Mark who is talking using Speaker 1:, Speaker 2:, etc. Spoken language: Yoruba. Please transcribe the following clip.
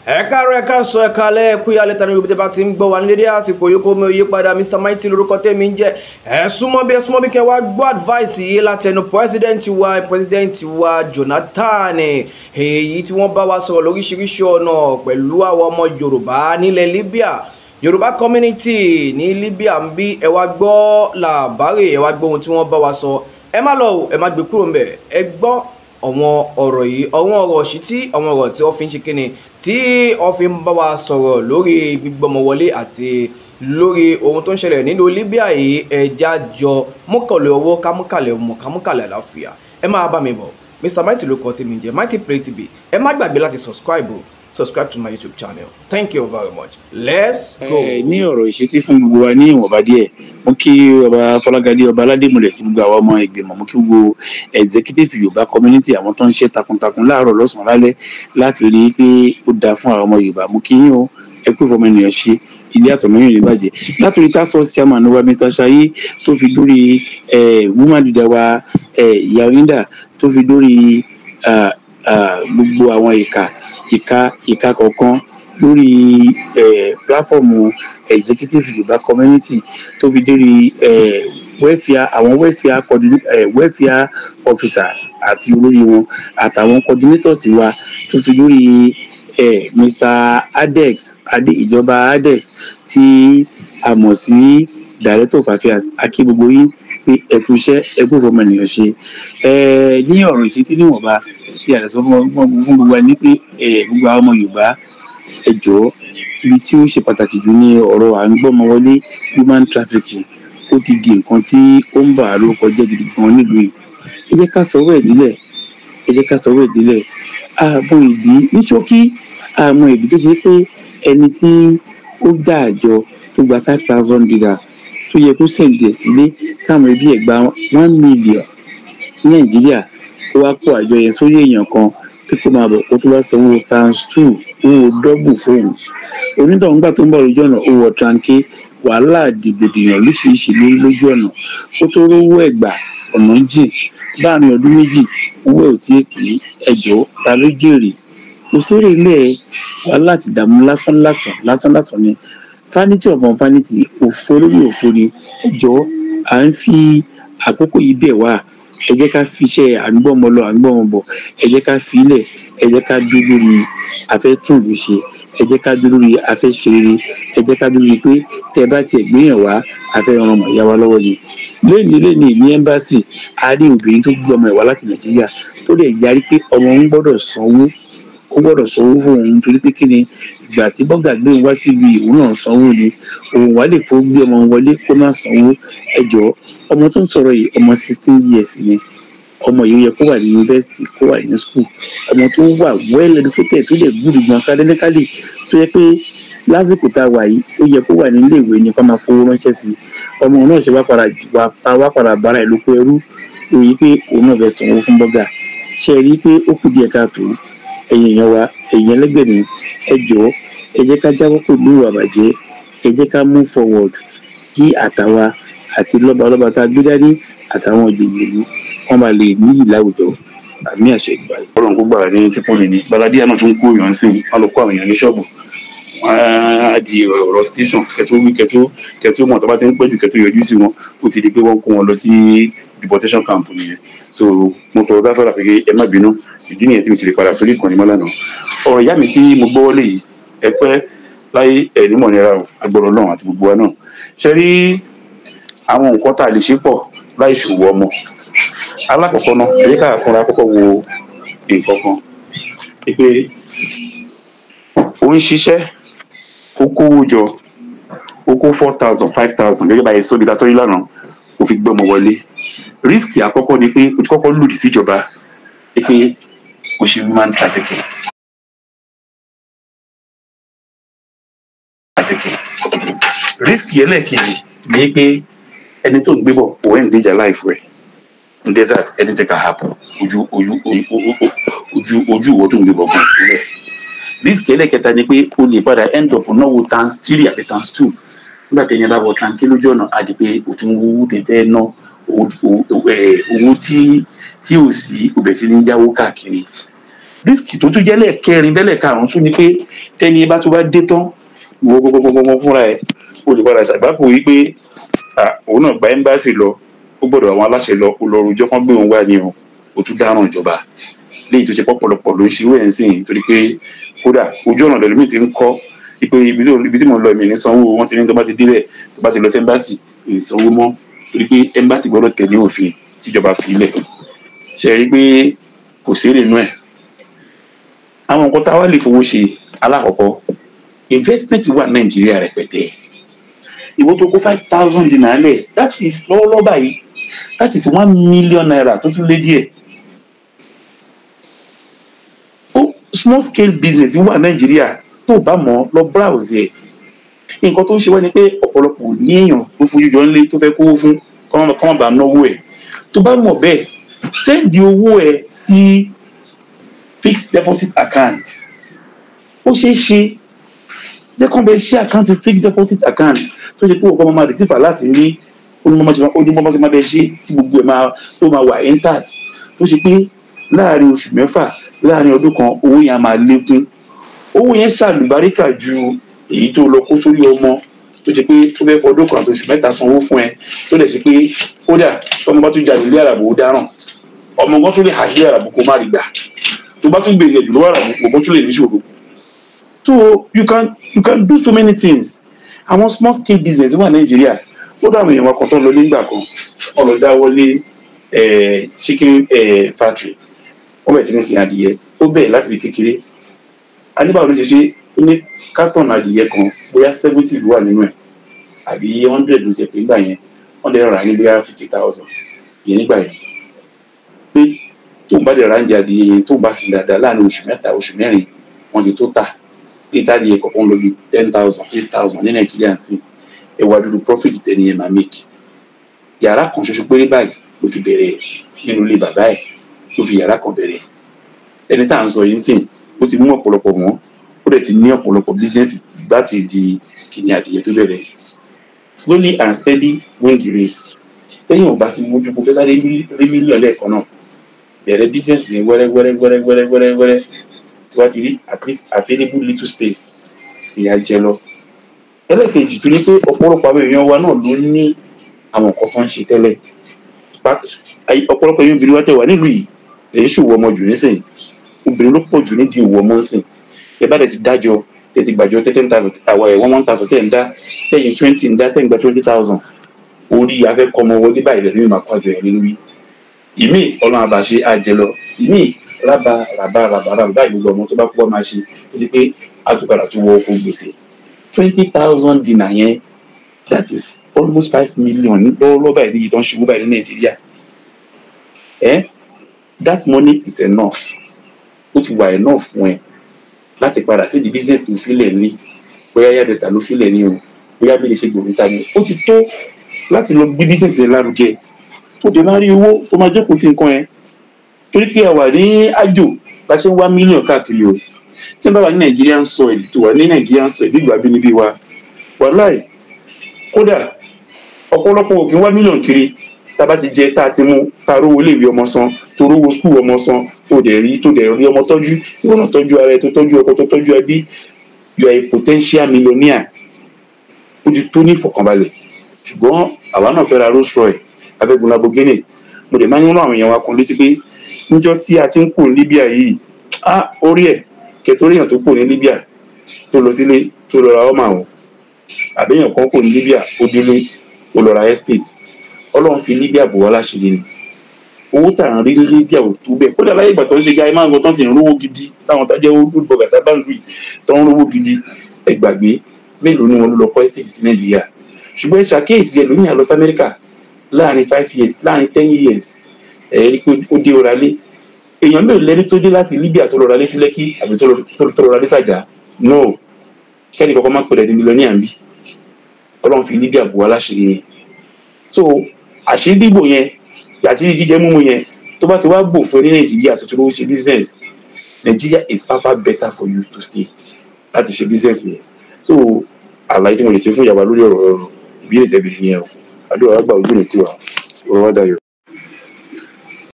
Speaker 1: Ẹ káàárọ̀, ẹ káàsán, ẹ káalẹ́, ẹ kú ìyálẹ̀ tani gbogbo tí bá ti ń gbọ́ wa ní dédé àsìkò yìí. Kó mi ò yí padà, Mr Mighty lórúkọ tèmi ń jẹ́. Ẹ súnmọ́ bí, ẹ súnmọ́ bí, kẹ́ wá gbọ́ advice yìí látẹnu president wa Jonathan, èyí tí wọ́n bá wa sọ̀rọ̀ lóríṣiríṣi ọ̀nà pẹ̀lú àwọn ọmọ Yorùbá nílẹ̀ Libya, Yorùbá community ní Libya ń bí. Ẹ wá gbọ́ làbárè, ẹ wá gbọ́ ohun tí wọ́n bá wa sọ. Ẹ má lọ, ẹ má gbé kúrò ńbẹ̀. Ẹ gbọ́ àwọn ọ̀rọ̀ yìí, àwọn ọ̀rọ̀ ṣítí, àwọn ọ̀rọ̀ tí wọ́n fi ń ṣe kíni, tí wọ́n fi ń bá wa sọ̀rọ̀ lórí gbígbọ́mọ wọlé àti lórí ohun tó ń ṣẹlẹ̀ nínú Libya yìí. Ẹja jọ mọ́kànlẹ̀ ọwọ́ kámúkàlẹ̀ ọmọ kámúkàlẹ̀ àlàáfíà. Ẹ máa bá mi bọ̀. Mr Mighty ló kọ tí mi jẹ́, Mighty Play TV. Ẹ má gbàgbé láti subscribe o, subscribe to my YouTube channel. Thank you very much. Let's go.
Speaker 2: Ẹ ní ọ̀rọ̀ ìṣítí fún gbogbo wa ní ìwọ̀nba díẹ̀. Mo kí ọba Fọlágadé, ọba Aládémúlẹ̀, kí gbogbo àwọn ọmọ ìgbìmọ̀, mo kí gbogbo executive Yorùbá community, àwọn tó ń ṣe takuntakun láàárọ̀, lọ́sàn-án, lálẹ́ láti rí i pé ó dáa fún àwọn ọmọ Yorùbá. Mo kí yín o, ẹ kú ìfọmọ ènìyàn ṣe ilé àtọ̀nà yìí ní bàjẹ́. Látòrí task force chairman wa, Mr Shayi, tó fi dórí woman leader wa, ìyá Oyinda, tó fi dórí gbogbo àwọn ìka ìka ìka kọ̀ọ̀kan lórí platform executive Yorùbá community, tó fi dórí welfare, àwọn welfare officers àti olórí wọn àtàwọn coordinators wa, tó fi dórí Mr Adex Adé, ìjọba Adex tí a mọ̀ sí director of affairs, a kí gbogbo yín pé ẹ kú iṣẹ́, ẹ kú ìfọmọ ènìyàn ṣe. Ní ọ̀rọ̀ ìṣítí níwọ̀nba tí a lè sọ fún gbogbo wa ní pé gbogbo àwọn ọmọ Yorùbá, ẹ jọ̀ọ́, ibi tí ó ṣe pàtàkì jù ní ọ̀rọ̀ à ń gbọ́mọ wọlé, human trafficking. Ó ti di nǹkan tí ó ń bà á lórúkọ jẹ́ gidi gan nílùú yìí. Ẹ jẹ́ ká sọ̀rọ̀ ẹ̀ délẹ̀, ẹ jẹ́ ká sọ̀rọ̀ ẹ̀ délẹ̀. Àmọ́ ìdí ní ṣókí, àmọ́ ìdí tó ṣe pé ẹni tí ó dá àjọ tó gba 5,000 naira tó yẹ kó send ẹ̀ sílé káwọn ẹbí ẹ̀ gba 1 million ní Nàìjíríà, ó wá kó àjọ yẹn sórí èèyàn kan pé kó máa bọ̀, kó tó wá sanwó times two, owó double fóun onítọ̀hún. Gbà tó ń bọ̀ lójú ọ̀nà, ó wọ tranke, wàhálà, dìgbòdìyàn lóṣìṣì lórí lójú ọ̀nà, kó tó rówó ẹ̀gbà, ọ̀nà jìn. Láàrin ọdún 2, owó ẹ̀ ò tí ì pé. Ẹjọ́, ta ló jèrè? Kò sérè ilé ẹ̀. Wàhálà àti ìdààmú lásán lásán lásán lásán ni, vanity upon vanity, òfo lórí òfo ni. Ẹjọ́, à ń fi àkókò yìí bẹ̀ wá, ẹ jẹ́ ká fi iṣẹ́ à ń gbọ́mọ lọ, à ń gbọ́mọ bọ̀, ẹ jẹ́ ká fi ilẹ̀. Ẹ jẹ́ ká dúró lórí afẹ́ tún ìlú ṣe, ẹ jẹ́ ká dúró lórí afẹ́ ṣe rere, ẹ jẹ́ ká dúró lórí pé tẹ́ ẹ bá tiẹ̀ gbéyàn wá, afẹ́ ran ọmọ ìyá wa lọ́wọ́ ni. Lénìí lénìí ní embassy, a rí obìnrin tó gbé ọmọ ẹ̀ wá láti Nàìjíríà, tó dẹ̀ yarí pé ọmọ òun gbọ́dọ̀ sanwó, ó gbọ́dọ̀ sanwó fún òun, torí pé kí ni? Ìgbà tí bọ́gà gbé òun wá síbi, òun náà sanwó ni, òun wá lè fowó gbé ọmọ wọlé kó má sanwó. Ẹ jọ̀ọ́, ọmọ tó ń sọ̀rọ̀ yìí, ọmọ 16 years ni. Ọmọ yìí, ó yẹ kó wà ní yunifásitì, kó wà ní school. Ọmọ tó wà well educated, tó dẹ̀ good gan academically, tó yẹ pé lásìkò tá a wà yìí, ó yẹ kó wà ní ilé ìwé ni, kó máa fowó ránṣẹ́ sí i. Ọmọ náà ṣe wá padà wá padà bára ẹ̀ lóko ẹrú lórí pé òun náà fẹ́ sanwó fún bọ́gà. Ṣe rí i pé ó kù díẹ̀ káàtó? Ẹ̀yin èèyàn wa, ẹ̀yin ẹlẹ́gbẹ̀ẹ́, ẹ jọ̀ọ́, ẹ jẹ́ ká jáwọ́ pẹ̀lú ìwà àbàjẹ́. Ẹ jẹ́ ká move forward, kí àtàwa àti lọ́balọ́ba tá a gbé dání àtàwọn ìjòyè ìlú wọ́n bá lè níyì láwùjọ. Àmì àṣẹ ìgbà.
Speaker 3: Ọlọ́run kó gbàrà ní Tripoli ní Baladia náà tún kó èèyàn sí, wọn lọ kó àwọn èèyàn ní ṣọ́ọ̀bù, wọn á di ọ̀rọ̀ station kẹtó wí kẹtó kẹtó mọ̀, tó bá ti ń pẹ́jù kẹtó yọjú sí wọn, ó ti di pé wọ́n kó wọn lọ sí deportation camp nìyẹn. So mo tọrọ gáfárà pé ẹ má bínú, ìdí nìyẹn tí mi sì lè padà sórí ìkànnì mọ́ lánàá. Ọ̀rọ̀ ìyá mi tí mo gbọ́ wọlé yìí, ẹ pẹ́ láyé, ẹ̀ nímọ̀ nira o, agbọ̀rọ̀ Ọlọ́run àti gbogbo wa náà. Ṣe rí àwọn nǹkan tá a lè ṣe pọ̀ láì ṣòwò ọmọ? Alákọ̀ọ́kọ́ náà, ẹ jẹ́ ká fúnra kọ́kọ́ wo nǹkan kan pé ó ń ṣiṣẹ́, ó kówó jọ, ó kó 4,000, 5,000, gẹ́gẹ́ báyìí sóbi ta sórí lánàá, ó fi gbé ọmọ wọlé. Risk àkọ́kọ́ ni pé o ti kọ́kọ́ lòdì síjọba pé o ṣe human trafficking. Risk ẹlẹ́ẹ̀kejì ni pé ẹni tó ń gbé bọ̀, òun endanger life rẹ̀ in desert. Anything can happen. Ojú ojú ojú ojú ìwọ tó ń gbé bọ̀ gan ìpínlẹ̀. Risk ẹlẹ́ẹ̀kẹta ni pé o lè padà end up náwó times three àbí times two nígbà tí ẹni bá wọ tranquil lójú ọ̀nà, á di pé o tún owó tẹ fẹ́ ná, owó tí ò sí, o bẹ̀ sí ní yáwó káàkiri.
Speaker 2: Risk tó tún jẹ́ lẹ́ẹ̀kẹrin bẹ́lẹ̀ karùn-ún tún ni pé tẹ́ni ẹ bá tún bá dé tán, ìwọ gbogbogbò fúnra ẹ̀ o lè padà ṣàgbákò yìí pé òun náà gba ẹ́mbáàsì lọ, ó gbọ́dọ̀ àwọn aláṣẹ lọ, ó lọ rojọ́ kán gbé òun wá ní o, ó tún dáràn ìjọba. Léyìí tó ṣe pọ̀pọ̀lọpọ̀ ló ń ṣe irú ẹ̀ ń sìn, torí pé kódà ojú ọ̀nà lẹ́lòmíì ti ń kọ́ pé ibi tí mò ń lọ èmi ní sanwó, wọ́n ti ní tó bá ti débẹ̀, tó bá ti lọ sí ẹ́mbáàsì, èmi sanwó mọ́, torí pé ẹ́mbáàsì gbọ́dọ̀ tẹ̀lé òfin tíjọba fi lẹ̀. Ṣe rí i pé kò sí èrè inú ẹ̀? Àwọn nǹkan tá a wá lè fowó ṣe, alákọ̀ọ́kọ́, investment wà Nàìjíríà rẹpẹtẹ. Ìwọ tó kó 5,000 dinar lẹ̀, that is lọ́wọ́lọ́wọ́ báyìí, that is ₦1 million tó tún lé díẹ̀. Ó small scale business wà Nàìjíríà, tó bá mọ̀, lọ browse ẹ̀. Nǹkan tó ń ṣe wá ni pé ọ̀pọ̀lọpọ̀ ní èèyàn tó fojú jọ ńlé tó fẹ́ kówó fún kọ́mọ̀ bá náwó ẹ̀. Tó bá mọ̀ bẹ́ẹ̀, send owó ẹ̀ sí fixed deposit account. Ó ṣeé ṣe jẹ́ kán bẹ ṣí account, fixed deposit account, tó ṣe pé òkú ọmọ máa receive láti ní onímọ̀ ṣe máa bẹ ṣe tí gbogbo ẹ̀ máa tó máa wà intact, tó ṣe pé láàrin oṣù 6, láàrin ọdún kan, owó yẹn á máa lékún. Owó yẹn ṣàlùbáríkà ju èyí tó lọ kó sórí ọmọ tó ṣe pé tó fẹ́ fọdún kan àti oṣù 3 sanwó fún ẹ, tó lè ṣe pé kódà tọmọ bá tún jalè lé àràbò, ó dáràn. Ọmọ kan tún lè hà sí àràbò kó má rí gbà, tó bá tún gbèrè ẹ̀jù lọ́wọ́ àràbò, kò tún lè níṣòro. So you can do so many things. Àwọn small scale business wà Nàìjíríà. Ó dá àwọn èèyàn wa kan tó lọ nígbà kan, wọ́n lọ dáwọ́lé chicken factory, wọ́n bẹ̀rẹ̀ sí ní sin adìyẹ. Ó bẹ̀rẹ̀ láti fi kékeré. Aníbàwọ̀ ló ṣe ṣe, ó ní carton adìyẹ kan, bóyá 70 ló wà nínú ẹ̀ àbí 100 ló ti ẹ̀ pé nígbà yẹn, wọ́n lè rà ní bóyá 50,000 yẹn nígbà yẹn, pé tóun bá dẹ̀ ra oúnjẹ adìyẹ yẹn, tóun bá sin dáadáa, láàrin oṣù 3, oṣù 4, wọ́n ti tó tà. Ní ìtàdíyẹ kọ̀ọ̀kan lọ bí 10,000, 8,000 ní Nàìjíríà sí ẹwà dúdú. Profit tẹ́ni yẹn máa make, yàrá kan ṣoṣo péré báyìí ló fi bẹ̀rẹ̀ nínú ilé bàbá ẹ̀, ló fi yàrá kan bẹ̀rẹ̀. Ẹni tá à ń sọ yìí ń sìn, ó ti mú ọ̀pọ̀lọpọ̀ mọ́, ó dẹ̀ ti ní ọ̀pọ̀lọpọ̀ business láti di kìnìún adìyẹ tó bẹ̀rẹ̀. Slowly and steady win the race. Tẹ́yìn ò bá ti mójú kó fẹ́ sáré rí mílíọ̀nù lẹ́ẹ̀kan náà, bẹ̀rẹ̀ business yẹn wẹ́rẹ́ wẹ́rẹ́ wẹ́rẹ́ wẹ́rẹ́ wẹ́rẹ́ wẹ́rẹ́. Tí wàá ti rí at least available little space, ìyá jẹ lọ. Ẹlẹ́ẹ̀kejì tó ní pé ọ̀pọ̀lọpọ̀ àwọn èèyàn wa náà ló ní àwọn nǹkan tó ń ṣe tẹ́lẹ̀. Ọ̀pọ̀lọpọ̀ èèyàn obìnrin wa tẹ̀ wà nílùú yìí lè ń ṣòwò ọmọ jù nísìnyí. Obìnrin ló pọ̀ jù nídìí òwò ọmọ ńsìn. Ẹ bá dẹ̀ ti dájọ́, tẹ̀ ti gbàjọ 10,000, àwọn ẹ̀ 1,000 tẹ̀ ń dá, tẹ̀yìn 20 ń dá, tẹ̀ ń gba 20,000, orí afẹ́kọ́ ọmọ wọlé báyìí lẹ́nu ìmọ̀ àkọ́jọ ẹ̀ lórí. Ìmí Ọlọ́run àbàṣe àjẹ lọ, ìmí rábà rábà rábà rábà báyìí, gbogbo ọmọ tó bá kú wá máa ṣe tó ti pé àtúpadà tó wọ oko gbèsè. 20,000 dinar yẹn, that is almost 5 million lọ́wọ́lọ́wọ́ báyìí níbi tó ń ṣubú báyìí ní Nàìjíríà. That money is enough, ó ti wà enough fún ẹ láti padà sí di business tó filẹ̀ ní, bóyá yàdẹ̀sà ló filẹ̀ ní o, bóyá bí lè ṣe gbòmìta ni, ó ti tó láti lọ gbé business yẹn lárugẹ, tó dé máa rí owó tó máa jókòó tí nǹkan yẹn. Torí pé a wà ní àjò la ṣe ń wá mílíọ̀nù káàkiri o. Tí wọ́n bá wà ní Nigerian soil, tó wà ní Nigerian soil nílùú abínibí wa, wàláì, kódà ọ̀pọ̀lọpọ̀ ò kí ń wá mílíọ̀nù kiri. Tá a bá ti jẹ, tá a ti mú, tá a rówó iléèwé ọmọ san, tó rówó school ọmọ san, tó dẹ̀ rí ọmọ tọ́jú, tí wọ́n náà tọ́jú ara ẹ, tó tọ́jú ọkọ, tó tọ́jú ẹbí, you are a potential millionaire. Ó ti tó ní ìfọ̀kànbalẹ̀. Ṣùgbọ́n àwa náà fẹ́ ra Rolls Royce, afẹ́gun Lamborghini. Mo dẹ̀ máa ń rán àwọn èèyàn wa kan létí pé níjọ́ tí a ti ń kù ní Libya yìí, á orí ẹ̀ kẹtó ríyàn tó kù ní Libya tó lọ sílé tó lọ ra ọmọ àwọn, àbẹ́yàn kan kù ní Libya, ó délé, ó lọ ra estate. Ọlọ́run fi Libya bò wá láṣìírí ni. Owó tà ń rí ní Libya ò tó bẹ́ẹ̀. Kódà láyé ìgbà tó ń ṣe guy máa ń gan tán ti ń rówó gidi, táwọn tá jẹ́ old burger tá bá ń lù yìí tó ń rówó gidi, ẹ gbàgbé, mélòó ni wọn ló lọ kọ́ estate sí Nàìjíríà? Ṣùgbọ́n ẹ ṣàkíyèsí, ẹlòmíà lọ sí Amẹ́ríkà láàrin 5 years, láàrin 10 years, ẹ rí pé ó dé, ó ra lé. Èèyàn mélòó lẹni tó dé láti Libya tó lọ ra lé sí Lẹ́kì àbí tó lọ ra lé sàjà? No, kẹ́ni kọ́kọ́ má pẹ̀lẹ́ ní mílíọ̀nù bí. Ọlọ́run fi Libya bò wá láṣìírí ni. So àṣírí bíbò yẹn, àṣírí jíjẹ múmu yẹn, tó bá ti wá bò fún ẹ ní Nàìjíríà tó tó lówó ṣe business, Nigeria is far far better for you to stay láti ṣe business yẹn. So àlàyé tí mo lè ṣe fún ìyàwó lórí ọ̀rọ̀ ìbílẹ̀ tẹ̀bìrì yẹn o. Àdúrà wá gbà, ojú ní tiwa, ọ̀rọ̀ wá dayọ̀.